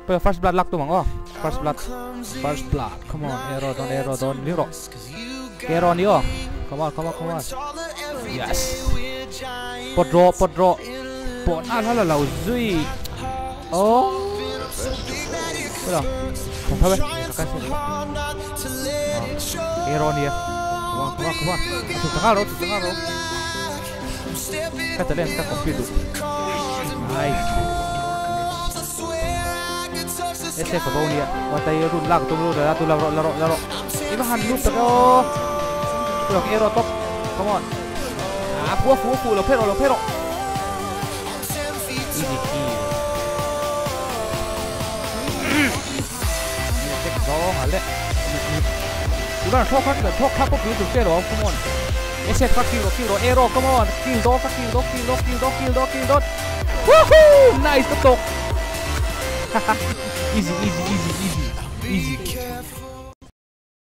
Pawh first blood lak tum ang aw. First blood. First blood. Come on, arrow don, arrow don. Ling rawh. Arrow ni aw. Come on, come on, come on. Yes. Pawt rawh, pawt rawh. Pawt a la la lo zui. Oh. Hello. Thawk tho e. Ka cancel. Arrow ni a. Come on, come on, come on. A chhuk tanga rawh, chhuk tanga rawh. Ka challenge ka complete duh. Nice. Ese ka bo nia. Wa tai run lak tum ru la tu la ro la ro la ro. I va han lut tak aw. Tulak arrow top. Come on. Ah, fu fu fu lo phe ro lo phe ro. Easy kill. Check zawng a le. I van thawk khat thawk thak pawh kill tur che lo. Come on. Ese ka kill ro kill ro arrow come on. Kill do ka kill do kill do kill do kill do kill do. Woohoo! Nice lutuk. Easy easy easy easy easy.